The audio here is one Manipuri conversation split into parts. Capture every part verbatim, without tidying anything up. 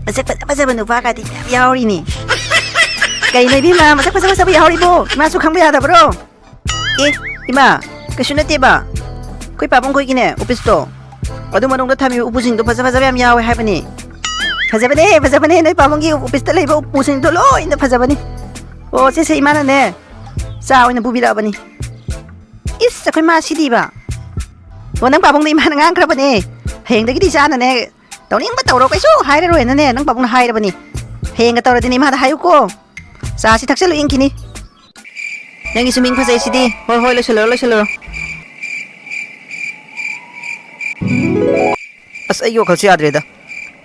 ꯃꯁꯛ ꯐꯖ ꯐꯖꯕ ꯅꯨꯄꯥꯒꯗꯤ ꯌꯥꯝ ꯌꯥꯎꯔꯤꯅꯤ꯫ ꯀꯩꯅꯣ ꯏꯕꯦꯝꯃ, ꯃꯁꯛ ꯐꯖ ꯐꯖꯕ ꯌꯥꯎꯔꯤꯕꯣ? ꯏꯃꯥꯁꯨ ꯈꯪꯕ ꯌꯥꯗꯕ꯭ꯔꯣ? ꯑꯦ, ꯏꯃꯥ, ꯀꯩꯁꯨ ꯅꯠꯇꯦꯕ꯫ ꯑꯩꯈꯣꯏ ꯄꯥꯕꯨꯡ ꯈꯣꯏꯒꯤꯅꯦ, ꯑꯣꯐꯤꯁꯇꯣ, ꯑꯗꯨ ꯃꯅꯨꯡꯗ ꯊꯝꯃꯤꯕ ꯎꯄꯨꯁꯤꯡꯗꯣ ꯐꯖ ꯐꯖꯕ ꯌꯥꯝ ꯌꯥꯎꯋꯦ ꯍꯥꯏꯕꯅꯤ꯫ ꯐꯖꯕꯅꯦ, ꯐꯖꯕꯅꯦ, ꯅꯣꯏ ꯄꯥꯕꯨꯡꯒꯤ ꯑꯣꯐꯤꯁꯇ ꯂꯩꯕ ꯎꯄꯨꯁꯤꯡꯗꯣ ꯂꯣꯏꯅ ꯐꯖꯕꯅꯤ꯫ ꯑꯣ, ꯁꯦ, ꯁꯦ, ꯏꯃꯥꯅꯅꯦ, ꯆꯥ ꯑꯣꯏꯅ ꯄꯨꯕꯤꯔꯛꯑꯕꯅꯤ꯫ ꯏꯁ, ꯑꯩꯈꯣꯏ ꯃꯥ ꯁꯤꯗꯤꯕ꯫ ꯑꯣ, ꯅꯪ ꯄꯥꯕꯨꯡꯗ ꯏꯃꯥꯅ ꯉꯥꯡꯈ꯭ꯔꯕꯅꯦ꯫ ꯍꯌꯦꯡꯗꯒꯤꯗꯤ ꯏꯆꯥꯅꯅꯦ, ꯇꯧꯅꯤꯡꯕ ꯇꯧꯔꯣ, ꯀꯩꯁꯨ ꯍꯥꯏꯔꯔꯣꯏꯅꯅꯦ, ꯅꯪ ꯄꯥꯕꯨꯡꯅ ꯍꯥꯏꯔꯕꯅꯤ꯫ ꯍꯌꯦꯡꯒ ꯇꯧꯔꯗꯤꯅꯦ, ꯏꯃꯥꯗ ꯍꯥꯏꯌꯨꯀꯣ꯫ ꯆꯥꯁꯤ ꯊꯛꯆꯜꯂꯨ, ꯏꯪꯈꯤꯅꯤ꯫ ꯅꯪꯒꯤꯁꯨ ꯃꯤꯡ ꯐꯖꯩꯁꯤꯗꯤ꯫ ꯍꯣꯏ, ꯍꯣꯏ, ꯂꯣꯏꯁꯤꯜꯂꯨꯔꯣ, ꯂꯣꯏꯁꯤꯜꯂꯨꯔꯣ꯫ ꯑꯁ, ꯑꯩꯒꯤ ꯋꯥꯈꯜꯁꯦ ꯌꯥꯗ꯭ꯔꯦꯗ꯫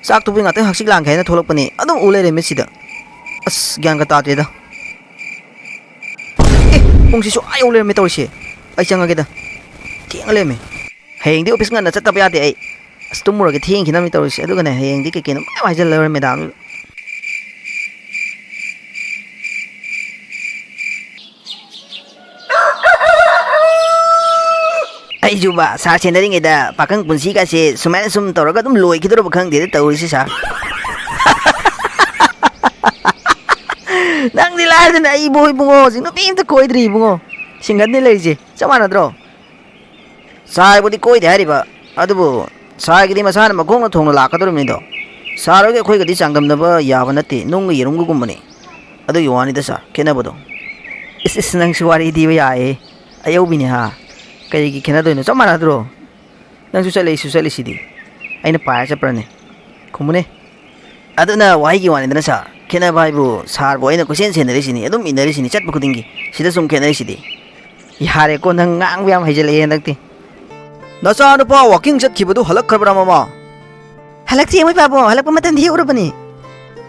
ꯆꯥꯛ ꯇꯣꯛꯄꯩ ꯉꯥꯛꯇꯪ ꯍꯛꯆꯤꯛ ꯂꯥꯡꯒꯦ ꯍꯥꯏꯅ ꯊꯣꯛꯂꯛꯄꯅꯤ, ꯑꯗꯨꯝ ꯎ ꯂꯩꯔꯦ ꯃꯤꯠꯁꯤꯗ꯫ ꯑꯁ, ꯒ꯭ꯌꯥꯟꯒ ꯇꯥꯗ꯭ꯔꯦꯗ꯫ ꯑꯦ, ꯄꯨꯡꯁꯤꯁꯨ ꯑꯥ ꯌꯧ ꯂꯩꯔꯝꯃꯦ ꯇꯧꯔꯤꯁꯦ꯫ ꯑꯩ ꯆꯪꯉꯒꯦꯗ꯫ ꯊꯦꯡꯉ ꯂꯩꯔꯝꯃꯦ꯫ ꯍꯌꯦꯡꯗꯤ ꯑꯣꯐꯤꯁ ꯉꯟꯅ ꯆꯠꯇꯕ ꯌꯥꯗꯦ ꯑꯩ꯫ ꯑꯁ, ꯇꯨꯝꯃꯨꯔꯒꯦ, ꯊꯦꯡꯈꯤꯅꯕꯅꯤ ꯇꯧꯔꯤꯁꯦ꯫ ꯑꯗꯨꯒꯅꯦ, ꯍꯌꯦꯡꯗꯤ ꯀꯩ ꯀꯩꯅꯣ ꯃꯌꯥꯝ ꯍꯥꯏꯖꯤꯜꯂ ꯂꯩꯔꯝꯃꯦ ꯃꯦꯗꯥꯝꯗꯨꯗ꯫ ꯑꯩꯁꯨꯕ, ꯁꯥꯔ ꯁꯦꯟꯅꯔꯤꯉꯩꯗ ꯄꯥꯈꯪ ꯄꯨꯟꯁꯤꯒꯁꯦ ꯁꯨꯃꯥꯏꯅ ꯁꯨꯝ ꯇꯧꯔꯒ ꯑꯗꯨꯝ ꯂꯣꯏꯈꯤꯗꯧꯔꯕ ꯈꯪꯗꯦꯗ ꯇꯧꯔꯤꯁꯤ, ꯁꯥꯔ꯫ ꯅꯪꯗꯤ ꯂꯥꯏꯔꯗꯅ ꯑꯩꯕꯨ ꯏꯕꯨꯡꯉꯣ, ꯍꯧꯖꯤꯛ ꯅꯨꯄꯤ ꯑꯝꯇ ꯀꯣꯏꯗ꯭ꯔꯤ ꯏꯕꯨꯡꯉꯣ꯫ ꯁꯤꯡꯒꯜꯅꯤ ꯂꯩꯔꯤꯁꯦ, ꯆꯞ ꯃꯥꯟꯅꯗ꯭ꯔꯣ? ꯁꯥꯔꯕꯨꯗꯤ ꯀꯣꯏꯗꯦ ꯍꯥꯏꯔꯤꯕ, ꯑꯗꯨꯕꯨ ꯁꯥꯔꯒꯤꯗꯤ ꯃꯁꯥꯅ ꯃꯈꯣꯡꯅ ꯊꯣꯡꯅ ꯂꯥꯛꯀꯗꯧꯔꯤꯕꯅꯤꯗꯣ꯫ ꯁꯥꯔ ꯍꯣꯏꯒ ꯑꯩꯈꯣꯏꯒꯗꯤ ꯆꯥꯡꯗꯝꯅꯕ ꯌꯥꯕ ꯅꯠꯇꯦ, ꯅꯨꯡꯒ ꯌꯦꯔꯨꯝꯒꯒꯨꯝꯕꯅꯤ꯫ ꯑꯗꯨꯒꯤ ꯋꯥꯅꯤꯗ ꯁꯥꯔ, ꯈꯦꯠꯅꯕꯗꯣ꯫ ꯏꯁ, ꯏꯁ, ꯅꯪꯁꯨ ꯋꯥꯔꯤꯗꯤ ꯌꯥꯏꯌꯦ꯫ ꯑꯌꯧꯕꯤꯅꯦ ꯍꯥ꯫ ꯀꯔꯤꯒꯤ ꯈꯦꯠꯅꯗꯣꯏꯅꯣ? ꯆꯞ ꯃꯥꯟꯅꯗ꯭ꯔꯣ? ꯅꯪꯁꯨ ꯆꯠꯂꯦ, ꯑꯩꯁꯨ ꯆꯠꯂꯤꯁꯤꯗꯤ꯫ ꯑꯩꯅ ꯄꯥꯏꯔ ꯆꯠꯄ꯭ꯔꯅꯦ? ꯈꯨꯝꯃꯨꯅꯦ꯫ ꯑꯗꯨꯅ ꯋꯥꯍꯩꯒꯤ ꯋꯥꯅꯤꯗꯅ ꯁꯥꯔ꯫ ꯈꯦꯠꯅꯕ ꯍꯥꯏꯕꯨ ꯁꯥꯔꯕꯨ ꯑꯩꯅ ꯀꯣꯏꯆꯦꯟ ꯁꯦꯟꯅꯔꯤꯁꯤꯅꯤ, ꯑꯗꯨꯝ ꯏꯟꯅꯔꯤꯁꯤꯅꯤ, ꯆꯠꯄ ꯈꯨꯗꯤꯡꯒꯤ꯫ ꯁꯤꯗ ꯁꯨꯝ ꯈꯦꯠꯅꯔꯤꯁꯤꯗꯤ꯫ ꯌꯥꯔꯦꯀꯣ, ꯅꯪ ꯉꯥꯡꯕ ꯌꯥꯝ ꯍꯩꯖꯤꯜꯂꯛꯑꯦ ꯍꯟꯗꯛꯇꯤ꯫ ꯅꯆꯥꯅꯨꯄꯥ ꯋꯥꯀꯤꯡ ꯆꯠꯈꯤꯕꯗꯨ ꯍꯜꯂꯛꯈ꯭ꯔꯕ꯭ꯔꯥ, ꯃꯃꯥ? ꯍꯜꯂꯛꯇ꯭ꯔꯤ, ꯃꯣꯏ ꯄꯥꯕꯨꯡ꯫ ꯍꯜꯂꯛꯄ ꯃꯇꯝꯗꯤ ꯍꯦꯛ ꯎꯔꯕꯅꯤ꯫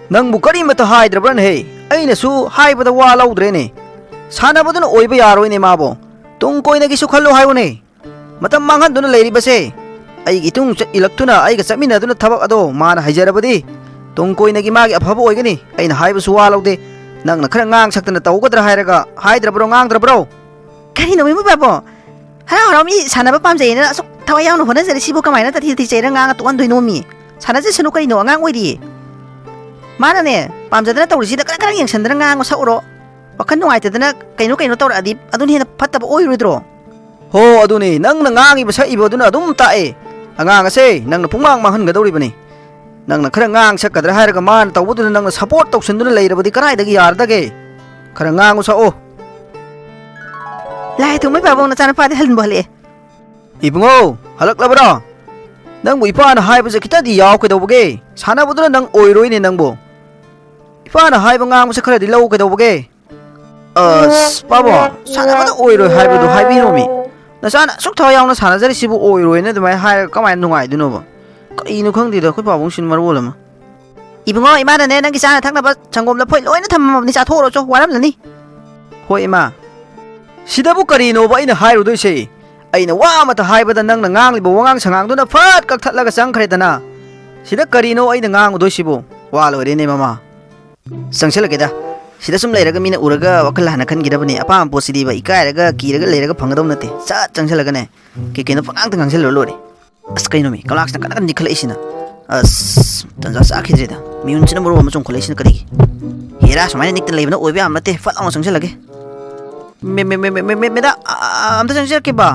ꯅꯪꯕꯨ ꯀꯔꯤꯃꯠꯇ ꯍꯥꯏꯗ꯭ꯔꯕ꯭ꯔꯅꯦꯍꯦ? ꯑꯩꯅꯁꯨ ꯍꯥꯏꯕꯗ ꯋꯥ ꯂꯧꯗ꯭ꯔꯦꯅꯦ꯫ ꯁꯥꯟꯅꯕꯗꯨꯅ ꯑꯣꯏꯕ ꯌꯥꯔꯣꯏꯅꯦ ꯃꯥꯕꯨ꯫ ꯇꯨꯡ ꯀꯣꯏꯅꯒꯤꯁꯨ ꯈꯜꯂꯨ ꯍꯥꯏꯌꯨꯅꯦ꯫ ꯃꯇꯝ ꯃꯥꯡꯍꯟꯗꯨꯅ ꯂꯩꯔꯤꯕꯁꯦ, ꯑꯩꯒꯤ ꯏꯇꯨꯡ ꯆꯠ-, ꯏꯜꯂꯛꯇꯨꯅ ꯑꯩꯒ ꯆꯠꯃꯤꯟꯅꯗꯨꯅ ꯊꯕꯛ ꯑꯗꯣ ꯃꯥꯅ ꯍꯩꯖꯔꯕꯗꯤ ꯇꯨꯡ ꯀꯣꯏꯅꯒꯤ ꯃꯥꯒꯤ ꯑꯐꯕ ꯑꯣꯏꯒꯅꯤ꯫ ꯑꯩꯅ ꯍꯥꯏꯕꯁꯨ ꯋꯥ ꯂꯧꯗꯦ꯫ ꯅꯪꯅ ꯈꯔ ꯉꯥꯡ ꯁꯛꯇꯅ ꯇꯧꯒꯗ꯭ꯔꯥ ꯍꯥꯏꯔꯒ ꯍꯥꯏꯗ꯭ꯔꯕ꯭ꯔꯣ, ꯉꯥꯡꯗ꯭ꯔꯕ꯭ꯔꯣ? ꯀꯔꯤꯅꯣ ꯏꯃꯨꯡ ꯄꯥꯕꯨꯡ? ꯍꯔꯥꯎ ꯍꯔꯥꯎ ꯃꯤ ꯁꯥꯟꯅꯕ ꯄꯥꯝꯖꯩꯌꯦꯅ ꯑꯁꯨꯛ ꯊꯋꯥꯏ ꯌꯥꯎꯅ ꯍꯣꯠꯅꯖꯔꯤꯁꯤꯕꯨ ꯀꯃꯥꯏꯅ ꯇꯊꯤ ꯇꯊꯤ ꯆꯩꯔ ꯉꯥꯡꯉ ꯇꯣꯛꯍꯟꯗꯣꯏꯅꯣꯃꯤ? ꯁꯥꯟꯅꯖꯁꯅꯨ ꯀꯩꯅꯣ, ꯑꯉꯥꯡ ꯑꯣꯏꯔꯤꯌꯦ꯫ ꯃꯥꯅꯅꯦ, ꯄꯥꯝꯖꯗꯅ ꯇꯧꯔꯤꯁꯤꯗ ꯀꯔꯝ ꯀꯔꯝ ꯌꯦꯡꯁꯟꯗꯅ ꯉꯥꯡꯉꯣ ꯁꯛꯎꯔꯣ꯫ ꯋꯥꯈꯜ ꯅꯨꯡꯉꯥꯏꯇꯗꯅ ꯀꯩꯅꯣ ꯀꯩꯅꯣ ꯇꯧꯔꯛꯑꯗꯤ ꯑꯗꯨꯅ ꯍꯦꯟꯅ ꯐꯠꯇꯕ ꯑꯣꯏꯔꯣꯏꯗ꯭ꯔꯣ? ꯍꯣ, ꯑꯗꯨꯅꯤ, ꯅꯪꯅ ꯉꯥꯡꯉꯤꯕ ꯁꯛꯏꯕ ꯑꯗꯨꯅ ꯑꯗꯨꯝ ꯇꯥꯛꯑꯦ꯫ ꯑꯉꯥꯡ ꯑꯁꯦ ꯅꯪꯅ ꯄꯨꯡꯃꯥꯡ ꯃꯥꯡꯍꯟꯒꯗꯧꯔꯤꯕꯅꯤ꯫ ꯅꯪꯅ ꯈꯔ ꯉꯥꯡ ꯁꯛꯀꯗ꯭ꯔꯥ ꯍꯥꯏꯔꯒ ꯃꯥꯅ ꯇꯧꯕꯗꯨꯗ ꯅꯪꯅ ꯁꯞꯄꯣꯔꯠ ꯇꯧꯁꯟꯗꯨꯅ ꯂꯩꯔꯕꯗꯤ ꯀꯗꯥꯏꯗꯒꯤ ꯌꯥꯔꯗꯒꯦ? ꯈꯔ ꯉꯥꯡꯉꯨ ꯁꯛꯑꯣ꯫ ꯂꯥꯏ ꯊꯣꯡꯕꯩ ꯄꯥꯕꯨꯡ ꯅꯆꯥꯅꯨꯄꯥꯗꯤ ꯍꯟꯕꯨ ꯍꯜꯂꯛꯑꯦ꯫ ꯏꯕꯨꯡꯉꯣ, ꯍꯜꯂꯛꯂꯕ꯭ꯔꯣ? ꯅꯪꯕꯨ ꯏꯄꯥꯅ ꯍꯥꯏꯕꯁꯦ ꯈꯤꯇꯗꯤ ꯌꯥꯎ ꯀꯩꯗꯧꯕꯒꯦ? ꯁꯥꯟꯅꯕꯗꯨꯅ ꯅꯪ ꯑꯣꯏꯔꯣꯏꯅꯦ ꯅꯪꯕꯨ꯫ ꯏꯄꯥꯅ ꯍꯥꯏꯕ ꯉꯥꯡꯕꯁꯦ ꯈꯔꯗꯤ ꯂꯧ ꯀꯩꯗꯧꯕꯒꯦ? ꯑꯁ, ꯄꯥꯕꯣ, ꯁꯥꯟꯅꯕꯗ ꯑꯣꯏꯔꯣꯏ ꯍꯥꯏꯕꯗꯨ ꯍꯥꯏꯕꯤꯔꯣꯃꯤ꯫ ꯅꯆꯥꯅ ꯑꯁꯨꯛ ꯊꯋꯥꯏ ꯌꯥꯎꯅ ꯁꯥꯟꯅꯖꯔꯤꯁꯤꯕꯨ ꯑꯣꯏꯔꯣꯏꯅ ꯑꯗꯨꯃꯥꯏꯅ ꯍꯥꯏꯔꯒ ꯀꯃꯥꯏꯅ ꯅꯨꯡꯉꯥꯏꯗꯣꯏꯅꯣꯕ? ꯀꯩꯅꯣ ꯈꯪꯗꯦꯗ, ꯑꯩꯈꯣꯏ ꯄꯥꯕꯨꯡꯁꯤꯅ ꯃꯔꯣꯜ ꯑꯃ꯫ ꯏꯕꯨꯡꯉꯣ, ꯏꯃꯥꯅꯅꯦ ꯅꯪꯒꯤ ꯆꯥꯅ ꯊꯛꯅꯕ ꯁꯪꯒꯣꯝ ꯂꯐꯣꯏ ꯂꯣꯏꯅ ꯊꯝꯃꯕꯅꯤ, ꯆꯥꯊꯣꯛꯎꯔꯣ ꯆꯣ, ꯋꯥꯔꯝꯂꯅꯤ꯫ ꯍꯣꯏ, ꯏꯃꯥ꯫ ꯁꯤꯗꯕꯨ ꯀꯔꯤꯅꯣꯕ ꯑꯩꯅ ꯍꯥꯏꯔꯨꯗꯣꯏꯁꯦ? ꯑꯩꯅ ꯋꯥ ꯑꯃꯇ ꯍꯥꯏꯕꯗ ꯅꯪꯅ ꯉꯥꯡꯂꯤꯕ ꯋꯥꯉꯥꯡ ꯁꯉꯥꯡꯗꯨꯅ ꯐꯠ ꯀꯛꯊꯠꯂꯒ ꯆꯪꯈ꯭ꯔꯦꯗꯅ꯫ ꯁꯤꯗ ꯀꯔꯤꯅꯣ ꯑꯩꯅ ꯉꯥꯡꯉꯨꯗꯣꯏꯁꯤꯕꯨ? ꯋꯥ ꯂꯣꯏꯔꯦꯅꯦ, ꯃꯃꯥ꯫ ꯆꯪꯁꯤꯜꯂꯒꯦꯗ꯫ ꯁꯤꯗ ꯁꯨꯝ ꯂꯩꯔꯒ ꯃꯤꯅ ꯎꯔꯒ ꯋꯥꯈꯜ ꯍꯟꯅ ꯈꯟꯈꯤꯗꯕꯅꯦ꯫ ꯑꯄꯥꯝꯕ ꯄꯣꯠꯁꯤꯗꯤꯕ ꯏꯀꯥꯏꯔꯒ, ꯀꯤꯔꯒ ꯂꯩꯔꯒ ꯐꯪꯒꯗꯧ ꯅꯠꯇꯦ꯫ ꯆꯠ ꯆꯪꯁꯤꯜꯂꯒꯅꯦ, ꯀꯩ ꯀꯩꯅꯣ ꯄꯉꯥꯡꯇ ꯉꯥꯡꯁꯤꯜꯂꯨꯔ ꯂꯣꯏꯔꯦ꯫ ꯑꯁ, ꯀꯩꯅꯣꯃꯤ, ꯀꯂꯥꯛꯁꯤꯅ ꯀꯟꯅ ꯀꯟꯅ ꯅꯤꯛꯈꯠꯂꯛꯏꯁꯤꯅ꯫ ꯑꯁ, ꯇꯟꯖꯥ ꯆꯥꯈꯤꯗ꯭ꯔꯦꯗ꯫ ꯃꯤꯍꯨꯟꯁꯤꯅ ꯃꯔꯨ ꯑꯃ ꯆꯣꯡꯈꯠꯂꯛꯏꯁꯤꯅ ꯀꯔꯤꯒꯤ? ꯍꯦꯔꯥ, ꯁꯨꯃꯥꯏꯅ ꯅꯤꯛꯇ ꯂꯩꯕꯅ ꯑꯣꯏꯕ ꯌꯥꯝ ꯅꯠꯇꯦ꯫ ꯐꯠ ꯂꯥꯎꯅ ꯆꯪꯁꯤꯜꯂꯒꯦ꯫ ꯃꯦ-, ꯃꯦ-, ꯃꯦ-, ꯃꯦ-, ꯃꯦ-, ꯃꯦ-, ꯃꯦꯗꯥꯝ, ꯑ-, ꯑ-, ꯑꯝꯇ ꯆꯪꯖꯔꯛꯀꯦꯕ꯫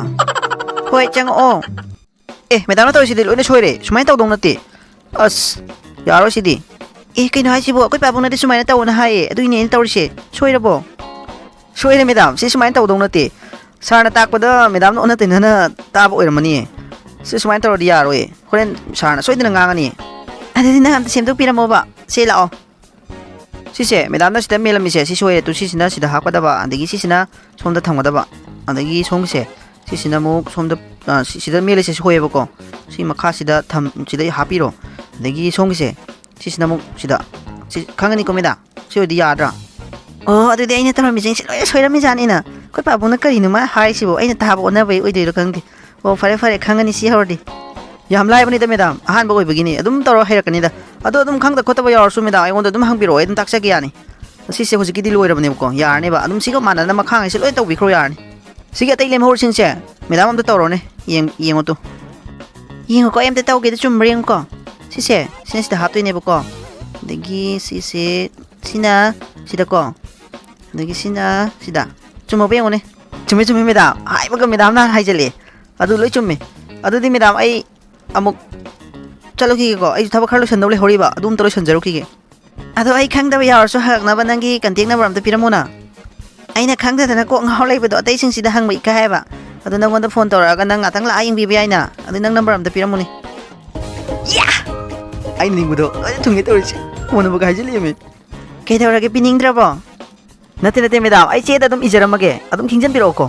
ꯍꯣꯏ, ꯆꯪꯉꯛꯑꯣ꯫ ꯑꯦ, ꯃꯦꯗꯥꯝꯅ ꯇꯧꯔꯤꯁꯤꯗꯤ ꯂꯣꯏꯅ ꯁꯣꯏꯔꯦ꯫ ꯁꯨꯃꯥꯏꯅ ꯇꯧꯗꯧ ꯅꯠꯇꯦ꯫ ꯑꯁ, ꯌꯥꯔꯣꯏ ꯁꯤꯗꯤ꯫ ꯑꯦ, ꯀꯩꯅꯣ ꯍꯥꯏꯁꯤꯕꯣ? ꯑꯩꯈꯣꯏ ꯄꯥꯕꯨꯡꯅꯗꯤ ꯁꯨꯃꯥꯏꯅ ꯇꯧꯑꯣꯅ ꯍꯥꯏꯌꯦ꯫ ꯑꯗꯨꯏꯅꯦ ꯑꯩꯅ ꯇꯧꯔꯤꯁꯦ꯫ ꯁꯣꯏꯔꯕꯣ? ꯁꯣꯏꯔꯦ ꯃꯦꯗꯥꯝ, ꯁꯤ ꯁꯨꯃꯥꯏꯅ ꯇꯧꯗꯧ ꯅꯠꯇꯦ꯫ ꯁꯥꯔꯅ ꯇꯥꯛꯄꯗ ꯃꯦꯗꯥꯝꯅ ꯑꯣꯟꯅ ꯇꯩꯅꯅ ꯇꯥꯕ ꯑꯣꯏꯔꯝꯃꯅꯤꯌꯦ꯫ ꯁꯤ ꯁꯨꯃꯥꯏꯅ ꯇꯧꯔꯗꯤ ꯌꯥꯔꯣꯏꯌꯦ꯫ ꯍꯣꯔꯦꯟ ꯁꯥꯔꯅ ꯁꯣꯏꯗꯅ ꯉꯥꯡꯉꯅꯤ꯫ ꯑꯗꯨꯗꯤ ꯅꯪ ꯑꯝꯇ ꯁꯦꯝꯗꯣꯛꯄꯤꯔꯝꯃꯣꯕ꯫ ꯁꯤ ꯂꯥꯛꯑꯣ꯫ ꯁꯤꯁꯦ ꯃꯦꯗꯥꯝꯅ ꯁꯤꯗ ꯃꯦꯜꯂꯝꯃꯤꯁꯦ, ꯁꯤ ꯁꯣꯏꯔꯦ꯫ ꯇꯨ, ꯁꯤꯁꯤꯅ ꯁꯤꯗ ꯍꯥꯞꯀꯗꯕ, ꯑꯗꯒꯤ ꯁꯤꯁꯤꯅ ꯁꯣꯝꯗ ꯊꯝꯒꯗꯕ, ꯑꯗꯒꯤ ꯁꯣꯝꯒꯤꯁꯦ, ꯁꯤꯁꯤꯅ ꯑꯃꯨꯛ ꯁꯣꯝꯗ, ꯑ, ꯁꯤ-, ꯁꯤꯗ ꯃꯦꯜꯂꯤꯁꯦ ꯁꯣꯏꯌꯦꯕꯀꯣ꯫ ꯁꯤ ꯃꯈꯥꯁꯤꯗ ꯊꯝ-, ꯁꯤꯗ ꯍꯥꯞꯄꯤꯔꯣ꯫ ꯑꯗꯒꯤ ꯁꯣꯝꯒꯤꯁꯦ, ꯁꯤꯁꯤꯅ ꯑꯃꯨꯛ ꯁꯤꯗ꯫ ꯁꯤ ꯈꯪꯉꯅꯤꯀꯣ ꯃꯦꯗꯥꯝ? ꯁꯤ ꯑꯣꯏꯗꯤ ꯌꯥꯗ꯭ꯔꯥ? ꯑꯣ, ꯑꯗꯨꯗꯤ ꯑꯩꯅ ꯇꯧꯔꯝꯃꯤꯁꯤꯡꯁꯦ ꯂꯣꯏꯅ ꯁꯣꯏꯔꯝꯃꯤꯖꯥꯠꯅꯤꯅ꯫ ꯑꯩꯈꯣꯏ ꯄꯥꯕꯨꯡꯅ ꯀꯔꯤꯅꯣ ꯃꯥ ꯍꯥꯏꯁꯤꯕꯣ? ꯑꯩꯅ ꯇꯥꯕ ꯑꯣꯟꯅꯕꯩ ꯑꯣꯏꯗꯣꯏꯔꯣ ꯈꯪꯗꯦ꯫ ꯑꯣ, ꯐꯔꯦ, ꯐꯔꯦ, ꯈꯪꯉꯅꯤ ꯁꯤ ꯍꯧꯔꯗꯤ꯫ ꯌꯥꯝ ꯂꯥꯏꯕꯅꯤꯗ ꯃꯦꯗꯥꯝ, ꯑꯍꯥꯟꯕ ꯑꯣꯏꯕꯒꯤꯅꯤ꯫ ꯑꯗꯨꯝ ꯇꯧꯔ ꯍꯩꯔꯛꯀꯅꯤꯗ꯫ ꯑꯗꯣ ꯑꯗꯨꯝ ꯈꯪꯗ ꯈꯣꯠꯇꯕ ꯌꯥꯎꯔꯁꯨ ꯃꯦꯗꯥꯝ, ꯑꯩꯉꯣꯟꯗ ꯑꯗꯨꯝ ꯍꯪꯕꯤꯔꯛꯑꯣ, ꯑꯩ ꯑꯗꯨꯝ ꯇꯥꯛꯆꯒꯦ, ꯌꯥꯅꯤ꯫ ꯁꯤꯁꯦ ꯍꯧꯖꯤꯛꯀꯤꯗꯤ ꯂꯣꯏꯔꯕꯅꯦꯕꯀꯣ, ꯌꯥꯔꯅꯦꯕ꯫ ꯑꯗꯨꯝ ꯁꯤꯒ ꯃꯥꯟꯅꯅ ꯃꯈꯥꯉꯩꯁꯦ ꯂꯣꯏ ꯇꯧꯕꯤꯈ꯭ꯔꯣ, ꯌꯥꯔꯅꯤ꯫ ꯁꯤꯒꯤ ꯑꯇꯩ ꯂꯦꯝꯍꯧꯔꯤꯁꯤꯡꯁꯦ ꯃꯦꯗꯥꯝ ꯑꯝꯇ ꯇꯧꯔꯣꯅꯦ꯫ ꯌꯦꯡ-, ꯌꯦꯡꯉꯣ ꯇꯨ꯫ ꯌꯦꯡꯉꯣꯀꯣ, ꯑꯩ ꯑꯝꯇ ꯇꯧꯒꯦꯗ, ꯆꯨꯝꯕ꯭ꯔꯥ ꯌꯦꯡꯉꯨꯀꯣ꯫ ꯁꯤꯁꯦ, ꯁꯤꯅ ꯁꯤꯗ ꯍꯥꯞꯇꯣꯏꯅꯦꯕꯀꯣ꯫ ꯑꯗꯒꯤ ꯁꯤꯁꯦ, ꯁꯤꯅ ꯁꯤꯗꯀꯣ꯫ ꯑꯗꯒꯤ ꯁꯤꯅ ꯁꯤꯗ꯫ ꯆꯨꯝꯃꯕ ꯌꯦꯡꯉꯨꯅꯦ꯫ ꯆꯨꯝꯃꯦ, ꯆꯨꯝꯃꯦ, ꯃꯦꯗꯥꯝ꯫ ꯍꯥꯏꯕꯒ ꯃꯦꯗꯥꯝꯅ ꯍꯥꯏꯖꯜꯂꯛꯑꯦ꯫ ꯑꯗꯨ ꯂꯣꯏ ꯆꯨꯝꯃꯦ꯫ ꯑꯗꯨꯗꯤ ꯃꯦꯗꯥꯝ, ꯑꯩ ꯑꯃꯨꯛ ꯆꯠꯂꯨꯈꯤꯒꯦꯀꯣ꯫ ꯑꯩꯁꯨ ꯊꯕꯛ ꯈꯔ ꯂꯣꯏꯁꯟꯗꯧ ꯂꯩꯍꯧꯔꯤꯕ꯫ ꯑꯗꯨ ꯑꯝꯇ ꯂꯣꯏꯁꯟꯖꯔꯨꯈꯤꯒꯦ꯫ ꯑꯗꯣ ꯑꯩ ꯈꯪꯗꯕ ꯌꯥꯎꯔꯁꯨ ꯍꯪꯉꯛꯅꯕ ꯅꯪꯒꯤ contact number ꯑꯝꯇ ꯄꯤꯔꯝꯃꯣꯅ꯫ ꯑꯩꯅ ꯈꯪꯗꯗꯅ ꯀꯣꯛ ꯉꯥꯎ ꯂꯩꯕꯗꯣ ꯑꯇꯩꯁꯤꯡꯁꯤꯗ ꯍꯪꯕ ꯏꯀꯥꯏ ꯍꯥꯏꯕ꯫ ꯑꯗꯣ ꯅꯪꯉꯣꯟꯗ phone ꯇꯧꯔꯛꯑꯒ ꯅꯪ ꯉꯥꯛꯇꯪ ꯂꯥꯛꯑ ꯌꯦꯡꯕꯤꯕ ꯌꯥꯏꯅ꯫ ꯑꯗꯨ ꯅꯪ number ꯑꯝꯇ ꯄꯤꯔꯝꯃꯨꯅꯦ꯫ ꯌꯥ! ꯑꯩꯅ ꯅꯤꯡꯕꯗꯣ ꯂꯣꯏꯅ ꯊꯨꯡꯒꯦ ꯇꯧꯔꯤꯁꯦ꯫ ꯐꯣꯟ ꯅꯝꯕꯔꯒ ꯍꯥꯏꯖꯤꯜꯂꯛꯑꯦꯃꯤ꯫ ꯀꯩꯗꯧꯔꯒꯦ, ꯄꯤꯅꯤꯡꯗ꯭ꯔꯕꯣ? ꯅꯠꯇꯦ, ꯅꯠꯇꯦ, ꯃꯦꯗꯥꯝ, ꯑꯩ ꯆꯦꯗ ꯑꯗꯨꯝ ꯏꯖꯔꯝꯃꯒꯦ, ꯑꯗꯨꯝ ꯈꯤꯡꯖꯤꯟꯕꯤꯔꯛꯑꯣꯀꯣ꯫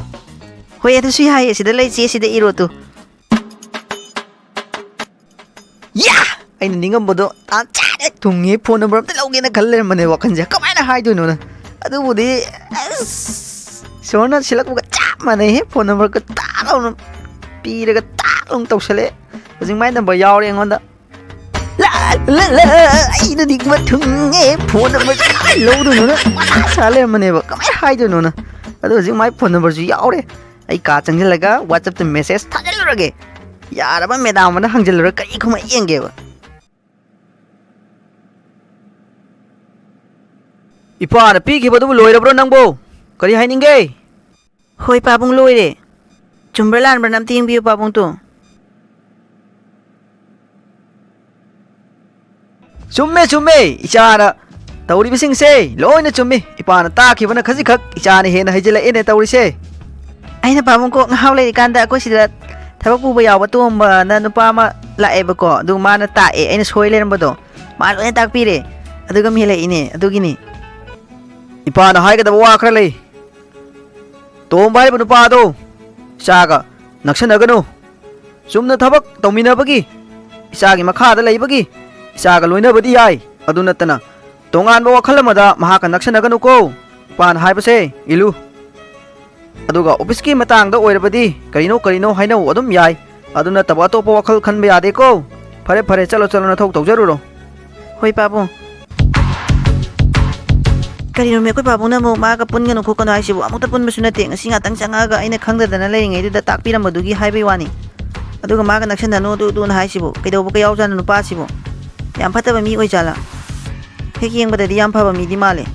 ꯍꯣꯏ, ꯑꯗꯨꯁꯨ ꯌꯥꯏꯌꯦ, ꯁꯤꯗ ꯂꯩ, ꯆꯦ ꯁꯤꯗ ꯏꯔꯣ ꯇꯨ꯫ ꯌꯥ! ꯑꯩꯅ ꯅꯤꯡꯉꯝꯕꯗꯣ ꯇꯥꯟ ꯆꯥꯔꯦ, ꯊꯨꯡꯉꯦ, ꯐꯣꯟ ꯅꯝꯕꯔ ꯑꯝꯇ ꯂꯧꯒꯦꯅ ꯈꯜ ꯂꯩꯔꯝꯕꯅꯦ ꯋꯥꯈꯜꯁꯦ꯫ ꯀꯃꯥꯏꯅ ꯍꯥꯏꯗꯣꯏꯅꯣꯅ? ꯑꯗꯨꯕꯨꯗꯤ ꯑꯁ, ꯏꯁꯣꯔꯅ ꯁꯤꯜꯂꯛꯄꯒ ꯆꯞ ꯃꯥꯟꯅꯩꯍꯦ, ꯐꯣꯟ ꯅꯝꯕꯔꯒ ꯇꯥꯛ ꯂꯥꯎꯅ ꯄꯤꯔꯒ ꯇꯥꯛ ꯂꯥꯎꯅ ꯇꯧꯁꯜꯂꯛꯑꯦ꯫ ꯍꯧꯖꯤꯛ ꯃꯥꯏ ꯅꯝꯕꯔ ꯌꯥꯎꯔꯦ ꯑꯩꯉꯣꯟꯗ꯫ ꯂꯥ, ꯂꯥ, ꯂꯥ, ꯑꯩꯅ ꯅꯤꯡꯕ ꯊꯨꯡꯉꯦ, ꯐꯣꯟ ꯅꯝꯕꯔꯁꯦ ꯀꯃꯥꯏꯅ ꯂꯧꯗꯣꯏꯅꯣꯅ ꯃꯊꯥ ꯁꯥ ꯂꯩꯔꯝꯕꯅꯦꯕ, ꯀꯃꯥꯏꯅ ꯍꯥꯏꯗꯣꯏꯅꯣꯅ꯫ ꯑꯗꯣ ꯍꯧꯖꯤꯛ ꯃꯥꯏ ꯐꯣꯟ ꯅꯝꯕꯔꯁꯨ ꯌꯥꯎꯔꯦ꯫ ꯑꯩ ꯀꯥ ꯆꯪꯁꯤꯜꯂꯒ WhatsApp-ꯇ message ꯊꯥꯖꯤꯜꯂꯨꯔꯒꯦ꯫ ꯌꯥꯔꯕ ꯃꯦꯗꯥꯝ ꯑꯃꯅ ꯍꯪꯖꯤꯜꯂꯨꯔ ꯀꯔꯤ ꯈꯨꯝꯃꯛꯏ ꯌꯦꯡꯒꯦꯕ꯫ ꯏꯄꯥꯅ ꯄꯤꯈꯤꯕꯗꯨꯕꯨ ꯂꯣꯏꯔꯕ꯭ꯔꯣ ꯅꯪꯕꯣ? ꯀꯔꯤ ꯍꯥꯏꯅꯤꯡꯒꯦ? ꯍꯣꯏ ꯄꯥꯕꯨꯡ, ꯂꯣꯏꯔꯦ꯫ ꯆꯨꯝꯕ꯭ꯔꯥ ꯂꯥꯟꯕ꯭ꯔꯥ ꯑꯝꯇ ꯌꯦꯡꯕꯤꯌꯨ ꯄꯥꯕꯨꯡ ꯇꯨ꯫ ꯆꯨꯝꯃꯦ, ꯆꯨꯝꯃꯦ, ꯏꯆꯥꯅ ꯇꯧꯔꯤꯕꯁꯤꯡꯁꯦ ꯂꯣꯏꯅ ꯆꯨꯝꯃꯤ꯫ ꯏꯄꯥꯅ ꯇꯥꯛꯈꯤꯕꯅ ꯈꯖꯤꯛꯈꯛ, ꯏꯆꯥꯅ ꯍꯦꯟꯅ ꯍꯩꯖꯤꯜꯂꯛꯑꯦꯅꯦ ꯇꯧꯔꯤꯁꯦ꯫ ꯑꯩꯅ ꯄꯥꯕꯨꯡ ꯀꯣꯛ ꯉꯥꯎ ꯂꯩꯔꯤꯀꯥꯟꯗ ꯑꯩꯈꯣꯏ ꯁꯤꯗ ꯊꯕꯛ ꯄꯨꯕ ꯌꯥꯎꯕ ꯇꯣꯝꯕꯅ ꯅꯨꯄꯥ ꯑꯃ ꯂꯥꯛꯑꯦꯕꯀꯣ, ꯑꯗꯨ ꯃꯥꯅ ꯇꯥꯛꯑꯦ, ꯑꯩꯅ ꯁꯣꯏ ꯂꯩꯔꯝꯕꯗꯣ ꯃꯥ ꯂꯣꯏꯅ ꯇꯥꯛꯄꯤꯔꯦ, ꯑꯗꯨꯒ ꯃꯦꯜꯂꯛꯏꯅꯦ, ꯑꯗꯨꯒꯤꯅꯤ꯫ ꯏꯄꯥꯅ ꯍꯥꯏꯒꯗꯕ ꯋꯥ ꯈꯔ ꯂꯩ꯫ ꯇꯣꯝꯕ ꯍꯥꯏꯔꯤꯕ ꯅꯨꯄꯥ ꯑꯗꯣ ꯏꯆꯥꯒ ꯅꯛꯁꯟꯅꯒꯅꯨ꯫ ꯆꯨꯝꯅ ꯊꯕꯛ ꯇꯧꯃꯤꯟꯅꯕꯒꯤ, ꯏꯆꯥꯒꯤ ꯃꯈꯥꯗ ꯂꯩꯕꯒꯤ, ꯏꯆꯥꯒ ꯂꯣꯏꯅꯕꯗꯤ ꯌꯥꯏ꯫ ꯑꯗꯨ ꯅꯠꯇꯅ ꯇꯣꯉꯥꯟꯕ ꯋꯥꯈꯜ ꯑꯃꯗ ꯃꯍꯥꯛꯀ ꯅꯛꯁꯟꯅꯒꯅꯨꯀꯣ꯫ ꯏꯄꯥꯅ ꯍꯥꯏꯕꯁꯦ ꯏꯜꯂꯨ꯫ ꯑꯗꯨꯒ office-ꯀꯤ ꯃꯇꯥꯡꯗ ꯑꯣꯏꯔꯕꯗꯤ ꯀꯔꯤꯅꯣ ꯀꯔꯤꯅꯣ ꯍꯥꯏꯅꯧ, ꯑꯗꯨꯝ ꯌꯥꯏ꯫ ꯑꯗꯨ ꯅꯠꯇꯕ ꯑꯇꯣꯞꯄ ꯋꯥꯈꯜ ꯈꯟꯕ ꯌꯥꯗꯦꯀꯣ꯫ ꯐꯔꯦ, ꯐꯔꯦ, ꯆꯠꯂꯣ, ꯆꯠꯂꯣ, ꯅꯊꯧ ꯇꯧꯖꯔꯨꯔꯣ꯫ ꯍꯣꯏ ꯄꯥꯕꯨꯡ꯫ ꯀꯔꯤꯅꯣꯃꯤ ꯑꯩꯈꯣꯏ ꯄꯥꯕꯨꯡꯅ ꯑꯃꯨꯛ ꯃꯥꯒ ꯄꯨꯟꯒꯅꯨ ꯈꯣꯠꯀꯅꯨ ꯍꯥꯏꯁꯤꯕꯨ? ꯑꯃꯨꯛꯇ ꯄꯨꯟꯕꯁꯨ ꯅꯠꯇꯦ, ꯉꯁꯤ ꯉꯥꯛꯇꯪ ꯆꯪꯉꯛꯑꯒ ꯑꯩꯅ ꯈꯪꯗꯗꯅ ꯂꯩꯔꯤꯉꯩꯗꯨꯗ ꯇꯥꯛꯄꯤꯔꯝꯕꯗꯨꯒꯤ ꯍꯥꯏꯕꯩ ꯋꯥꯅꯤ꯫ ꯑꯗꯨꯒ ꯃꯥꯒ ꯅꯛꯁꯟꯅꯅꯨ ꯑꯗꯨ ꯑꯗꯨꯅ ꯍꯥꯏꯁꯤꯕꯨ? ꯀꯩꯗꯧꯕ ꯀꯌꯥꯎꯖꯥꯠꯅꯣ ꯅꯨꯄꯥꯁꯤꯕꯨ? ꯌꯥꯝ ꯐꯠꯇꯕ ꯃꯤ ꯑꯣꯏꯖꯥꯠꯂꯥ? ꯍꯦꯛ ꯌꯦꯡꯕꯗꯗꯤ ꯌꯥꯝ ꯐꯕ ꯃꯤꯗꯤ ꯃꯥꯜꯂꯦ꯫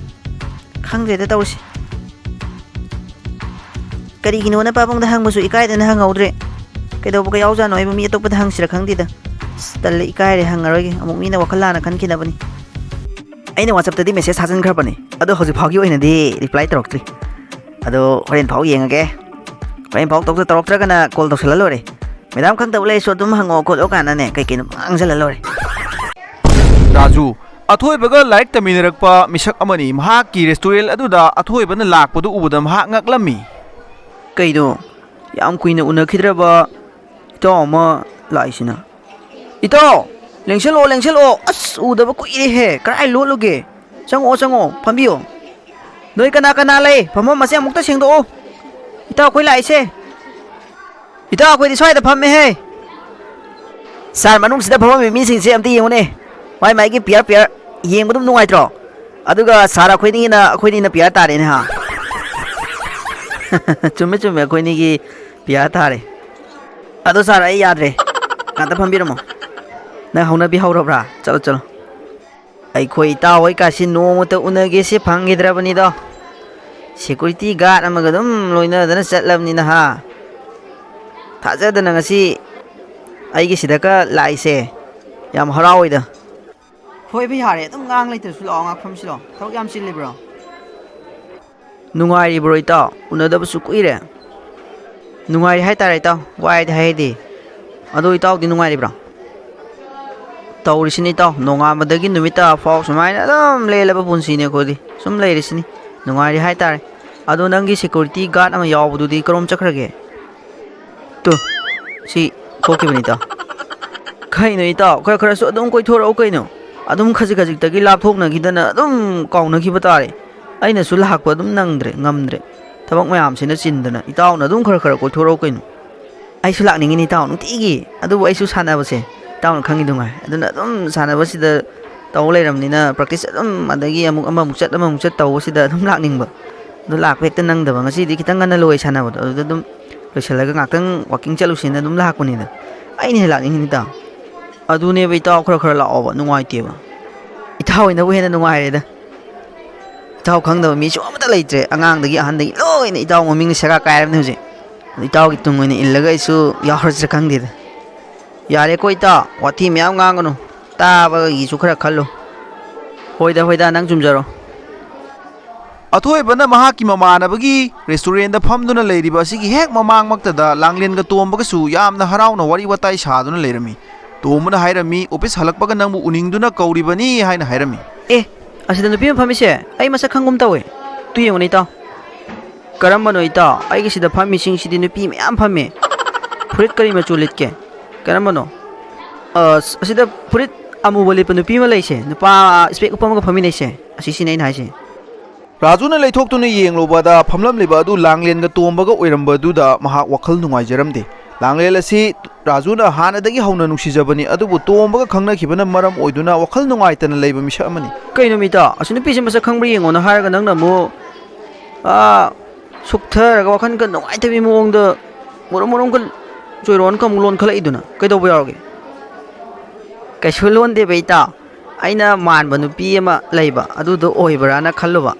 ꯈꯪꯗ꯭ꯔꯦꯗ ꯇꯧꯔꯤꯁꯦ꯫ ꯀꯔꯤꯒꯤꯅꯣꯅ ꯄꯥꯕꯨꯡꯗ ꯍꯪꯕꯁꯨ ꯏꯀꯥꯏꯗꯅ ꯍꯪꯍꯧꯗ꯭ꯔꯦ꯫ ꯀꯩꯗꯧꯕꯒ ꯌꯥꯎꯖꯥꯠꯅꯣ ꯍꯥꯏꯕ? ꯃꯤ ꯑꯇꯣꯞꯄꯗ ꯍꯪꯁꯤꯔ ꯈꯪꯗꯦꯗ꯫ ꯑꯁ, ꯇꯜꯂꯦ, ꯏꯀꯥꯏꯔꯦ, ꯍꯪꯉꯔꯣꯏꯒꯦ꯫ ꯑꯃꯨꯛ ꯃꯤꯅ ꯋꯥꯈꯜ ꯂꯥꯟꯅ ꯈꯟꯈꯤꯅꯕꯅꯤ꯫ ꯑꯩꯅ WhatsApp-ꯇꯗꯤ message ꯊꯥꯖꯤꯟꯈ꯭ꯔꯕꯅꯤ, ꯑꯗꯣ ꯍꯧꯖꯤꯛ ꯐꯥꯎꯒꯤ ꯑꯣꯏꯅꯗꯤ reply ꯇꯧꯔꯛꯇ꯭ꯔꯤ꯫ ꯑꯗꯣ ꯍꯣꯔꯦꯟ ꯐꯥꯎ ꯌꯦꯡꯉꯒꯦ꯫ ꯍꯣꯔꯦꯟ ꯐꯥꯎ ꯇꯧꯗ-, ꯇꯧꯔꯛꯇ꯭ꯔꯒꯅ call ꯇꯧꯁꯜꯂ ꯂꯣꯏꯔꯦ꯫ Madam ꯈꯪꯗꯕ ꯂꯩꯔꯁꯨ ꯑꯗꯨꯝ ꯍꯪꯉꯛꯑꯣ ꯈꯣꯠꯂꯣ ꯀꯥꯏꯅꯅꯦ, ꯀꯩ ꯀꯩꯅꯣ ꯉꯥꯡꯖꯜꯂ ꯂꯣꯏꯔꯦ꯫ ꯔꯥꯖꯨ, ꯑꯊꯣꯏꯕꯒ ꯂꯥꯏꯔꯤꯛ ꯇꯝꯃꯤꯟꯅꯔꯛꯄ ꯃꯤꯁꯛ ꯑꯃꯅꯤ꯫ ꯃꯍꯥꯛꯀꯤ restaurant ꯑꯗꯨꯗ ꯑꯊꯣꯏꯕꯅ ꯂꯥꯛꯄꯗꯨ ꯎꯕꯗ ꯃꯍꯥꯛ ꯉꯛꯂꯝꯃꯤ꯫ ꯀꯩꯅꯣ? ꯌꯥꯝ ꯀꯨꯏꯅ ꯎꯅꯈꯤꯗ꯭ꯔꯕ ꯏꯇꯥꯎ ꯑꯃ ꯂꯥꯛꯏꯁꯤꯅ꯫ ꯏꯇꯥꯎ, ꯂꯦꯡꯁꯜꯂꯛꯑꯣ, ꯂꯦꯡꯁꯜꯂꯛꯑꯣ꯫ ꯑꯁ, ꯎꯗꯕ ꯀꯨꯏꯔꯦꯍꯦ꯫ ꯀꯔꯥꯏ ꯂꯣꯠꯂꯨꯒꯦ? ꯆꯪꯉꯛꯑꯣ, ꯆꯪꯉꯛꯑꯣ, ꯐꯝꯕꯤꯌꯣ꯫ ꯅꯣꯏ ꯀꯅꯥ ꯀꯅꯥ ꯂꯩ? ꯐꯝꯐꯝ ꯑꯁꯦ ꯑꯃꯨꯛꯇ ꯁꯦꯡꯗꯣꯛꯑꯣ꯫ ꯏꯇꯥꯎ, ꯑꯩꯈꯣꯏ ꯂꯥꯛꯏꯁꯦ꯫ ꯏꯇꯥꯎ, ꯑꯩꯈꯣꯏꯗꯤ ꯁ꯭ꯋꯥꯏꯗ ꯐꯝꯃꯦꯍꯦ꯫ ꯁꯥꯔ, ꯃꯅꯨꯡꯁꯤꯗ ꯐꯝꯃꯝꯃꯤ ꯃꯤꯁꯤꯡꯁꯦ ꯑꯝꯇ ꯌꯦꯡꯉꯨꯅꯦ꯫ ꯃꯥꯏ ꯃꯥꯏꯒꯤ pair pair ꯌꯦꯡꯕ ꯑꯗꯨꯝ ꯅꯨꯡꯉꯥꯏꯇ꯭ꯔꯣ? ꯑꯗꯨꯒ ꯁꯥꯔ, ꯑꯩꯈꯣꯏꯅꯤꯅ, ꯑꯩꯈꯣꯏꯅꯤꯅ pair ꯇꯥꯔꯦꯅꯦ ꯍꯥ꯫ ꯆꯨꯝꯃꯦ, ꯆꯨꯝꯃꯦ, ꯑꯩꯈꯣꯏꯅꯤꯒꯤ pair ꯇꯥꯔꯦ꯫ ꯑꯗꯣ ꯁꯥꯔ, ꯑꯩ ꯌꯥꯗ꯭ꯔꯦ꯫ ꯉꯥꯛꯇ ꯐꯝꯕꯤꯔꯝꯃꯣ꯫ ꯅꯪ ꯍꯧꯅꯕꯤ ꯍꯧꯔꯕ꯭ꯔꯥ? ꯆꯠꯂꯣ, ꯆꯠꯂꯣ꯫ ꯑꯩꯈꯣꯏ ꯏꯇꯥꯎ ꯍꯣꯏ ꯀꯥꯁꯤ ꯅꯣꯡꯃꯇ ꯎꯅꯒꯦꯁꯦ ꯐꯪꯈꯤꯗ꯭ꯔꯕꯅꯤꯗꯣ꯫ Security guard ꯑꯃꯒ ꯑꯗꯨꯝ ꯂꯣꯏꯅꯗꯅ ꯆꯠꯂꯕꯅꯤꯅ ꯍꯥ꯫ ꯊꯥꯖꯗꯅ ꯉꯁꯤ ꯑꯩꯒꯤ ꯁꯤꯗꯀ ꯂꯥꯛꯏꯁꯦ꯫ ꯌꯥꯝ ꯍꯔꯥꯎꯋꯤꯗ꯫ ꯍꯣꯏꯕ, ꯌꯥꯔꯦ, ꯑꯗꯨꯝ ꯉꯥꯡ ꯂꯩꯇ꯭ꯔꯁꯨ ꯂꯥꯛꯑꯣ, ꯉꯥꯛ ꯐꯝꯁꯤ ꯂꯥꯛꯑꯣ꯫ ꯊꯕꯛ ꯌꯥꯝ ꯆꯤꯜꯂꯤꯕ꯭ꯔꯣ? ꯅꯨꯡꯉꯥꯏꯔꯤꯕ꯭ꯔꯣ ꯏꯇꯥꯎ? ꯎꯅꯗꯕꯁꯨ ꯀꯨꯏꯔꯦ꯫ ꯅꯨꯡꯉꯥꯏꯔꯤ ꯍꯥꯏꯇꯥꯔꯦ ꯏꯇꯥꯎ, ꯋꯥꯏꯗꯤ ꯍꯥꯏꯍꯩꯗꯦ꯫ ꯑꯗꯣ ꯏꯇꯥꯎꯗꯤ ꯅꯨꯡꯉꯥꯏꯔꯤꯕ꯭ꯔꯣ? ꯇꯧꯔꯤꯁꯤꯅꯤ ꯏꯇꯥꯎ, ꯅꯣꯡꯉꯥꯟꯕꯗꯒꯤ ꯅꯨꯃꯤꯠ ꯇꯥꯕ ꯐꯥꯎ ꯁꯨꯃꯥꯏꯅ ꯑꯗꯨꯝ ꯂꯦꯜꯂꯕ ꯄꯨꯟꯁꯤꯅꯤ ꯑꯩꯈꯣꯏꯗꯤ꯫ ꯁꯨꯝ ꯂꯩꯔꯤꯁꯤꯅꯤ, ꯅꯨꯡꯉꯥꯏꯔꯤ ꯍꯥꯏꯇꯥꯔꯦ꯫ ꯑꯗꯣ ꯅꯪꯒꯤ security guard ꯑꯃ ꯌꯥꯎꯕꯗꯨꯗꯤ ꯀꯔꯣꯝ ꯆꯠꯈ꯭ꯔꯒꯦ? ꯇꯨ, ꯁꯤ ꯊꯣꯛꯈꯤꯕꯅꯤ ꯏꯇꯥꯎ꯫ ꯀꯩꯅꯣ ꯏꯇꯥꯎ, ꯈꯔ ꯈꯔꯁꯨ ꯑꯗꯨꯝ ꯀꯣꯏꯊꯣꯔꯛꯎ ꯀꯩꯅꯣ꯫ ꯑꯗꯨꯝ ꯈꯖꯤꯛ ꯈꯖꯤꯛꯇꯒꯤ ꯂꯥꯞꯊꯣꯛꯅꯈꯤꯗꯅ ꯑꯗꯨꯝ ꯀꯥꯎꯅꯈꯤꯕ ꯇꯥꯔꯦ꯫ ꯑꯩꯅꯁꯨ ꯂꯥꯛꯄ ꯑꯗꯨꯝ ꯅꯪꯗ꯭ꯔꯦ, ꯉꯝꯗ꯭ꯔꯦ꯫ ꯊꯕꯛ ꯃꯌꯥꯝꯁꯤꯅ ꯆꯤꯟꯗꯅ꯫ ꯏꯇꯥꯎꯅ ꯑꯗꯨꯝ ꯈꯔ ꯈꯔ ꯀꯣꯏꯊꯣꯔꯛꯎ ꯀꯩꯅꯣ꯫ ꯑꯩꯁꯨ ꯂꯥꯛꯅꯤꯡꯉꯤꯅꯤ ꯏꯇꯥꯎ, ꯅꯨꯡꯇꯤꯒꯤ꯫ ꯑꯗꯨꯕꯨ ꯑꯩꯁꯨ ꯁꯥꯟꯅꯕꯁꯦ ꯏꯇꯥꯎꯅ ꯈꯪꯉꯤꯗꯨꯉꯥꯏ꯫ ꯑꯗꯨꯅ ꯑꯗꯨꯝ ꯁꯥꯟꯅꯕꯁꯤꯗ ꯇꯧ ꯂꯩꯔꯕꯅꯤꯅ, ꯄ꯭ꯔꯦꯛꯇꯤꯁ ꯑꯗꯨꯝ, ꯑꯗꯒꯤ ꯑꯃꯨꯛ ꯑꯃꯃꯨꯛ ꯆꯠ ꯑꯃꯃꯨꯛ ꯆꯠ ꯇꯧꯕꯁꯤꯗ ꯑꯗꯨꯝ ꯂꯥꯛꯅꯤꯡꯕ꯫ ꯑꯗꯨ ꯂꯥꯛꯄ ꯍꯦꯛꯇ ꯅꯪꯗꯕ꯫ ꯉꯁꯤꯗꯤ ꯈꯤꯇꯪ ꯉꯟꯅ ꯂꯣꯏ ꯁꯥꯟꯅꯕꯗꯣ, ꯑꯗꯨꯗ ꯑꯗꯨꯝ ꯂꯣꯏꯁꯤꯜꯂꯒ ꯉꯥꯛꯇꯪ ꯋꯥꯛꯀꯤꯡ ꯆꯠꯂꯨꯁꯦꯅ ꯑꯗꯨꯝ ꯂꯥꯛꯄꯅꯤꯗ꯫ ꯑꯩꯅ ꯍꯦꯟꯅ ꯂꯥꯛꯅꯤꯡꯉꯤꯅꯤ, ꯏꯇꯥꯎ꯫ ꯑꯗꯨꯅꯦꯕ, ꯏꯇꯥꯎ ꯈꯔ ꯈꯔ ꯂꯥꯛꯑꯣꯕ, ꯅꯨꯡꯉꯥꯏꯇꯦꯕ꯫ ꯏꯇꯥꯎ ꯍꯣꯏꯅꯕꯨ ꯍꯦꯟꯅ ꯅꯨꯡꯉꯥꯏꯔꯦꯗ꯫ ꯏꯇꯥꯎ ꯈꯪꯗꯕ ꯃꯤꯁꯨ ꯑꯃꯠꯇ ꯂꯩꯇ꯭ꯔꯦ, ꯑꯉꯥꯡꯗꯒꯤ ꯑꯍꯟꯗꯒꯤ ꯂꯣꯏꯅ ꯏꯇꯥꯎ ꯃꯃꯤꯡꯅ ꯁꯦꯒꯥ ꯀꯥꯏꯔꯕꯅꯤ ꯍꯧꯖꯤꯛ꯫ ꯑꯗꯨ ꯏꯇꯥꯎꯒꯤ ꯇꯨꯡ ꯑꯣꯏꯅ ꯏꯜꯂꯒ ꯑꯩꯁꯨ ꯌꯥꯎꯔꯁꯤꯔ ꯈꯪꯗꯦꯗ꯫ ꯌꯥꯔꯦꯀꯣ ꯏꯇꯥꯎ, ꯋꯥꯊꯤ ꯃꯌꯥꯝ ꯉꯥꯡꯒꯅꯨ, ꯇꯥꯕꯒꯤꯁꯨ ꯈꯔ ꯈꯜꯂꯨ꯫ ꯍꯣꯏꯗ, ꯍꯣꯏꯗ, ꯅꯪ ꯆꯨꯝꯖꯔꯣ꯫ ꯑꯊꯣꯏꯕꯅ ꯃꯍꯥꯛꯀꯤ ꯃꯃꯥꯟꯅꯕꯒꯤ ꯔꯦꯁꯇꯨꯔꯦꯟꯗ ꯐꯝꯗꯨꯅ ꯂꯩꯔꯤꯕ ꯑꯁꯤꯒꯤ ꯍꯦꯛ ꯃꯃꯥꯡꯃꯛꯇꯗ ꯂꯥꯡꯂꯦꯟꯒ ꯇꯣꯝꯕꯒꯁꯨ ꯌꯥꯝꯅ ꯍꯔꯥꯎꯅ ꯋꯥꯔꯤ ꯋꯥꯇꯥꯏ ꯁꯥꯗꯨꯅ ꯂꯩꯔꯝꯃꯤ꯫ ꯇꯣꯝꯕꯅ ꯍꯥꯏꯔꯝꯃꯤ, "ꯑꯣꯐꯤꯁ ꯍꯜꯂꯛꯄꯒ ꯅꯪꯕꯨ ꯎꯅꯤꯡꯗꯨꯅ ꯀꯧꯔꯤꯕꯅꯤ" ꯍꯥꯏꯅ ꯍꯥꯏꯔꯝꯃꯤ꯫ ꯑꯦ, ꯑꯁꯤꯗ ꯅꯨꯄꯤ ꯑꯃ ꯐꯝꯃꯤꯁꯦ ꯑꯩ ꯃꯁꯛ ꯈꯪꯒꯨꯝ ꯇꯧꯋꯦ꯫ ꯇꯨ ꯌꯦꯡꯉꯨꯅꯦ, ꯏꯇꯥꯎ꯫ ꯀꯔꯝꯕꯅꯣ, ꯏꯇꯥꯎ? ꯑꯩꯒꯤ ꯁꯤꯗ ꯐꯝꯃꯤꯁꯤꯡꯁꯤꯗꯤ ꯅꯨꯄꯤ ꯃꯌꯥꯝ ꯐꯝꯃꯦ꯫ ꯐꯨꯔꯤꯠ ꯀꯔꯤ ꯃꯆꯨ ꯂꯤꯠꯀꯦ? ꯀꯔꯝꯕꯅꯣ? ꯑꯁ, ꯑꯁꯤꯗ ꯐꯨꯔꯤꯠ ꯑꯃꯨꯕ ꯂꯤꯠꯄ ꯅꯨꯄꯤ ꯑꯃ ꯂꯩꯁꯦ, ꯅꯨꯄꯥ ꯏꯁꯄꯦꯛ ꯎꯞꯄ ꯑꯃꯒ ꯐꯝꯃꯤꯟꯅꯩꯁꯦ, ꯑꯁꯤꯁꯤꯅꯦ ꯑꯩꯅ ꯍꯥꯏꯁꯦ꯫ ꯔꯥꯖꯨꯅ ꯂꯩꯊꯣꯛꯇꯨꯅ ꯌꯦꯡꯂꯨꯕꯗ ꯐꯝꯂꯝꯂꯤꯕ ꯑꯗꯨ ꯂꯥꯡꯂꯦꯟꯒ ꯇꯣꯝꯕꯒ ꯑꯣꯏꯔꯝꯕꯗꯨꯗ ꯃꯍꯥꯛ ꯋꯥꯈꯜ ꯅꯨꯡꯉꯥꯏꯖꯔꯝꯗꯦ꯫ ꯂꯥꯡꯂꯦꯟ ꯑꯁꯤ ꯔꯥꯖꯨꯅ ꯍꯥꯟꯅꯗꯒꯤ ꯍꯧꯅ ꯅꯨꯡꯁꯤꯖꯕꯅꯤ, ꯑꯗꯨꯕꯨ ꯇꯣꯝꯕꯒ ꯈꯪꯅꯈꯤꯕꯅ ꯃꯔꯝ ꯑꯣꯏꯗꯨꯅ ꯋꯥꯈꯜ ꯅꯨꯡꯉꯥꯏꯇꯅ ꯂꯩꯕ ꯃꯤꯁꯛ ꯑꯃꯅꯤ꯫ ꯀꯩꯅꯣ ꯃꯤꯇꯥ, ꯑꯁꯤ ꯅꯨꯄꯤꯁꯦ ꯃꯁꯛ ꯈꯪꯕ꯭ꯔꯥ ꯌꯦꯡꯉꯣꯅ ꯍꯥꯏꯔꯒ ꯅꯪꯅ ꯑꯃꯨꯛ, ꯑꯥ, ꯁꯨꯛꯊꯔꯒ ꯋꯥꯈꯜꯒ ꯅꯨꯡꯉꯥꯏꯇꯕꯤ ꯃꯑꯣꯡꯗ ꯃꯔꯨꯝ ꯃꯔꯨꯝꯒ ꯆꯣꯏꯔꯣꯟꯒ ꯑꯃꯨꯛ ꯂꯣꯟꯈꯠꯂꯛꯏꯗꯨꯅ ꯀꯩꯗꯧꯕ ꯌꯥꯎꯔꯒꯦ? ꯀꯩꯁꯨ ꯂꯣꯟꯗꯦꯕ ꯏꯇꯥꯎ, ꯑꯩꯅ ꯃꯥꯟꯕ ꯅꯨꯄꯤ ꯑꯃ ꯂꯩꯕ ꯑꯗꯨꯗꯣ ꯑꯣꯏꯕ꯭ꯔꯥꯅ ꯈꯜꯂꯨꯕ,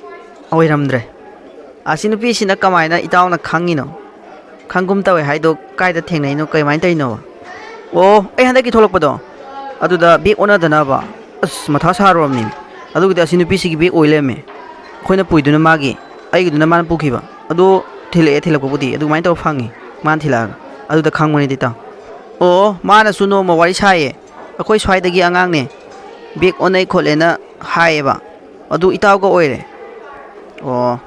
ꯑꯣꯏꯔꯝꯗ꯭ꯔꯦ꯫ ꯑꯁꯤ ꯅꯨꯄꯤꯁꯤꯅ ꯀꯃꯥꯏꯅ ꯏꯇꯥꯎꯅ ꯈꯪꯉꯤꯅꯣ? ꯈꯪꯒꯨꯝ ꯇꯧꯋꯦ ꯍꯥꯏꯗꯣ ꯀꯥꯏꯗ ꯊꯦꯡꯅꯩꯅꯣ, ꯀꯃꯥꯏꯅ ꯇꯧꯔꯤꯅꯣꯕ? ꯑꯣ, ꯑꯩ ꯍꯟꯗꯛꯀꯤ ꯊꯣꯛꯂꯛꯄꯗꯣ ꯑꯗꯨꯗ ꯕꯦꯛ ꯑꯣꯟꯅꯗꯅꯕ ꯑꯁ ꯃꯊꯥ ꯁꯥꯔꯨꯔꯕꯅꯤ꯫ ꯑꯗꯨꯒꯗꯤ ꯑꯁꯤ ꯅꯨꯄꯤꯁꯤꯒꯤ ꯕꯦꯛ ꯑꯣꯏ ꯂꯩꯔꯝꯃꯦ꯫ ꯑꯩꯈꯣꯏꯅ ꯄꯨꯏꯗꯨꯅ ꯃꯥꯒꯤ, ꯑꯩꯒꯤꯗꯨꯅ ꯃꯥꯅ ꯄꯨꯈꯤꯕ꯫ ꯑꯗꯨ ꯊꯤꯜꯂꯛꯑꯦ, ꯊꯤꯜꯂꯛꯄꯕꯨꯗꯤ ꯑꯗꯨꯃꯥꯏꯅ ꯇꯧꯔ ꯐꯪꯉꯤ꯫ ꯃꯥꯅ ꯊꯤꯜꯂꯛꯑꯒ ꯑꯗꯨꯗ ꯈꯪꯕꯅꯤꯗꯤ ꯏꯇꯥꯎ꯫ ꯑꯣ, ꯃꯥꯅꯁꯨ ꯅꯣꯡꯃ ꯋꯥꯔꯤ ꯁꯥꯏꯌꯦ, ꯑꯩꯈꯣꯏ ꯁ꯭ꯋꯥꯏꯗꯒꯤ ꯑꯉꯥꯡꯅꯦ, ꯕꯦꯛ ꯑꯣꯟꯅꯩ ꯈꯣꯠꯂꯦꯅ ꯍꯥꯏꯌꯦꯕ꯫ ꯑꯗꯨ ꯏꯇꯥꯎꯒ ꯑꯣꯏꯔꯦ꯫ ꯑꯣ,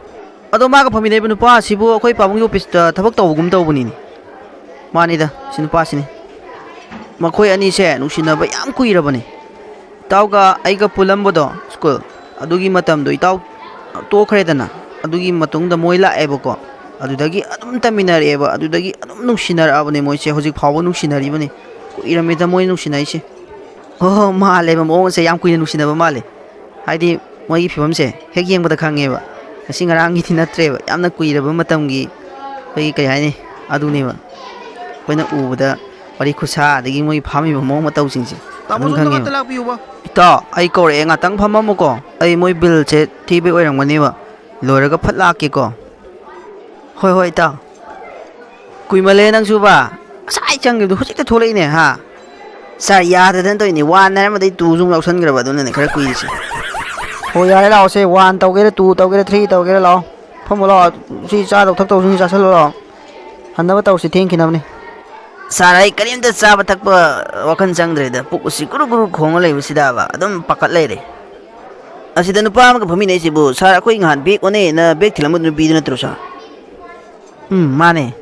ꯑꯗꯣ ꯃꯥꯒ ꯐꯝꯃꯤꯟꯅꯩꯕ ꯅꯨꯄꯥ ꯑꯁꯤꯕꯨ ꯑꯩꯈꯣꯏ ꯄꯥꯕꯨꯡꯒꯤ ꯑꯣꯐꯤꯁꯇ ꯊꯕꯛ ꯇꯧꯕꯒꯨꯝ ꯇꯧꯕꯅꯤꯅꯦ꯫ ꯃꯥꯅꯤꯗ, ꯁꯤ ꯅꯨꯄꯥꯁꯤꯅꯤ꯫ ꯃꯈꯣꯏ ꯑꯅꯤꯁꯦ ꯅꯨꯡꯁꯤꯅꯕ ꯌꯥꯝ ꯀꯨꯏꯔꯕꯅꯤ꯫ ꯏꯇꯥꯎꯒ ꯑꯩꯒ ꯄꯨꯜꯂꯝꯕꯗꯣ ꯁ꯭ꯀꯨꯜ, ꯑꯗꯨꯒꯤ ꯃꯇꯝꯗꯣ ꯏꯇꯥꯎ ꯇꯣꯛꯈ꯭ꯔꯦꯗꯅ꯫ ꯑꯗꯨꯒꯤ ꯃꯇꯨꯡꯗ ꯃꯣꯏ ꯂꯥꯛꯑꯦꯕꯀꯣ꯫ ꯑꯗꯨꯗꯒꯤ ꯑꯗꯨꯝ ꯇꯝꯃꯤꯟꯅꯔꯛꯑꯦꯕ, ꯑꯗꯨꯗꯒꯤ ꯑꯗꯨꯝ ꯅꯨꯡꯁꯤꯅꯔꯛꯑꯕꯅꯦ ꯃꯣꯏꯁꯦ, ꯍꯧꯖꯤꯛ ꯐꯥꯎꯕ ꯅꯨꯡꯁꯤꯅꯔꯤꯕꯅꯤ꯫ ꯀꯨꯏꯔꯝꯃꯤꯗ ꯃꯣꯏ ꯅꯨꯡꯁꯤꯅꯔꯤꯁꯦ꯫ ꯍꯣ ꯍꯣ, ꯃꯥꯜꯂꯦꯕ, ꯃꯑꯣꯡꯁꯦ ꯌꯥꯝ ꯀꯨꯏꯅ ꯅꯨꯡꯁꯤꯅꯕ ꯃꯥꯜꯂꯦ꯫ ꯍꯥꯏꯗꯤ ꯃꯣꯏꯒꯤ ꯐꯤꯕꯝꯁꯦ ꯍꯦꯛ ꯌꯦꯡꯕꯗ ꯈꯪꯉꯦꯕ, ꯉꯁꯤ ꯉꯔꯥꯡꯒꯤꯗꯤ ꯅꯠꯇ꯭ꯔꯦꯕ, ꯌꯥꯝꯅ ꯀꯨꯏꯔꯕ ꯃꯇꯝꯒꯤ ꯑꯩꯈꯣꯏꯒꯤ ꯀꯩ ꯍꯥꯏꯅꯤ, ꯑꯗꯨꯅꯦꯕ꯫ ꯑꯩꯈꯣꯏꯅ ꯎꯕꯗ ꯋꯥꯔꯤ ꯈꯨꯁꯥ ꯑꯗꯒꯤ ꯃꯣꯏ ꯐꯥꯝꯃꯤꯕ ꯃꯑꯣꯡ ꯃꯇꯧꯁꯤꯡꯁꯦ ꯑꯗꯨꯝ ꯈꯪꯉꯦꯕ꯫ ꯏꯇꯥꯎ, ꯑꯩ ꯀꯧꯔꯛꯑꯦ, ꯉꯥꯛꯇꯪ ꯐꯝꯃꯝꯃꯨꯀꯣ, ꯑꯩ ꯃꯣꯏ ꯕꯤꯜꯁꯦ ꯊꯤꯕꯩ ꯑꯣꯏꯔꯝꯒꯅꯦꯕ, ꯂꯣꯏꯔꯒ ꯐꯠ ꯂꯥꯛꯀꯦꯀꯣ꯫ ꯍꯣꯏ ꯍꯣꯏ ꯏꯇꯥꯎ꯫ ꯀꯨꯏꯃꯜꯂꯦ ꯅꯪꯁꯨꯕ, ꯉꯁꯥꯏ ꯆꯪꯈꯤꯕꯗꯣ ꯍꯧꯖꯤꯛꯇ ꯊꯣꯛꯂꯛꯏꯅꯦ ꯍꯥ꯫ ꯁꯥꯔ, ꯌꯥꯗꯗꯅ ꯇꯧꯔꯤꯅꯤ, ꯋꯥꯟ ꯍꯥꯏꯔꯝꯕꯗꯩ ꯇꯨꯁꯨ ꯑꯃꯨꯛ ꯌꯥꯎꯁꯟꯈ꯭ꯔꯕ, ꯑꯗꯨꯅꯅꯦ ꯈꯔ ꯀꯨꯏꯔꯤꯁꯦ꯫ ꯍꯣꯏ ꯌꯥꯔꯦ, ꯂꯥꯛꯑꯣꯁꯦ, ꯋꯥꯟ ꯇꯧꯒꯦꯔꯥ, ꯇꯨ ꯇꯧꯒꯦꯔꯥ, ꯊ꯭ꯔꯤ ꯇꯧꯒꯦꯔꯥ, ꯂꯥꯛꯑꯣ꯫ ꯐꯝꯃꯣ ꯂꯥꯛꯑꯣ꯫ ꯁꯤ ꯆꯥꯗꯧ ꯊꯛꯇꯧꯁꯤꯡꯁꯤ ꯆꯥꯁꯤꯜꯂꯣ ꯂꯥꯛꯑꯣ꯫ ꯍꯟꯅꯕ ꯇꯧꯁꯤ, ꯊꯦꯡꯈꯤꯅꯕꯅꯤ꯫ ꯁꯥꯔ, ꯑꯩ ꯀꯔꯤꯝꯇ ꯆꯥꯕ ꯊꯛꯄ ꯋꯥꯈꯜ ꯆꯪꯗ꯭ꯔꯦꯗ, ꯄꯨꯛ ꯑꯁꯤ ꯒꯨꯔꯨ ꯒꯨꯔꯨ ꯈꯣꯡꯉ ꯂꯩꯕꯁꯤꯗꯕ ꯑꯗꯨꯝ ꯄꯥꯈꯠ ꯂꯩꯔꯦ꯫ ꯑꯁꯤꯗ ꯅꯨꯄꯥ ꯑꯃꯒ ꯐꯝꯃꯤꯟꯅꯩꯁꯤꯕꯨ ꯁꯥꯔ, ꯑꯩꯈꯣꯏ ꯅꯍꯥꯟ ꯕꯦꯛ ꯑꯣꯟꯅꯩꯅ ꯕꯦꯛ ꯊꯤꯜꯂꯝꯕ ꯅꯨꯄꯤꯗꯨ ꯅꯠꯇ꯭ꯔꯣ ꯁꯥꯔ? ꯎꯝ, ꯃꯥꯅꯦ꯫